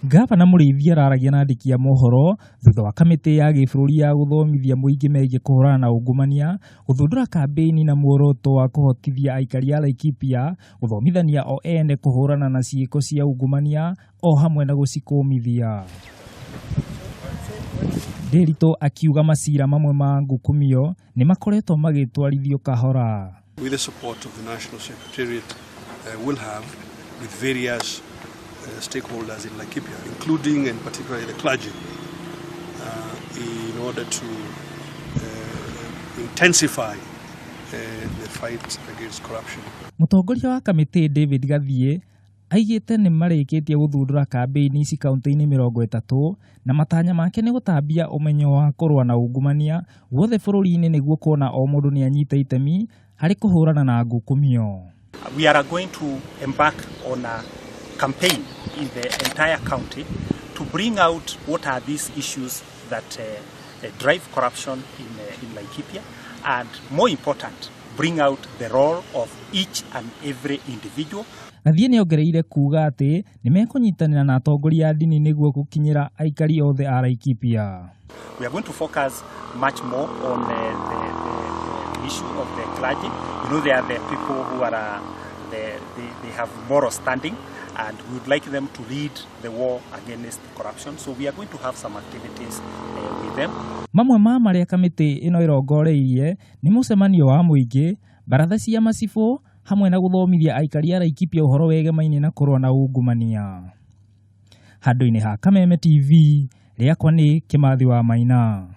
Ngavana Mũrĩithi araragia na andĩki a mohoro thutha wa kamĩtĩ ya gĩbũrũri ya gũthomithia mũingĩ megiĩ kũhũrana na ungumania gũthundũra kambĩini na muoroto wa kũhotithia aikari a Laikipia gũthomithania o ene kũhũrana na ciĩko cia ungumania o hamwe na gũcikũmithia. Ndiritu akiuga macira mamwe ma ngukumio nĩ makoretwo magĩtwarithio kahora. With the support of the National Secretariat will have with various stakeholders in Laikipia, including and particularly the clergy, in order to intensify the fight against corruption. Mũtongoria wa kamĩtĩ David Gathie aigĩte nĩ marĩkĩtie gũthundũra kambĩini ici kaunti-inĩ 30 na matanya make nĩ gũtambia ũmenyo wa kũrũa na ungumania guothe bũrũri-inĩ nĩguo kuona o mũndũ nĩ anyita itemi harĩ kũhũrana na ngukumio. We are going to embark on a campaign in the entire county to bring out what are these issues that drive corruption in Laikipia, and more important, bring out the role of each and every individual. Gathie nĩ ongereire kuuga atĩ nĩ mekũnyitanĩra na atongoria a ndini nĩguo gũkinyĩra aikari othe a Laikipia. We are going to focus much more on the issue of the clergy. They are the people who are they have moral standing, and we would like them to lead the war against corruption. So we are going to have some activities with them. Mamwe ma marĩa kamĩtĩ ĩno ĩrongoreirie nĩ mũcemanio wa mũingĩ, baratha cia macibũ hamwe na gũthomithia aikari a Laikipia ũhoro wegemainie na kũrũa na ungumania. Handũ-inĩ ha Kameme TV, rĩakwa nĩ Kĩmathi wa Maina.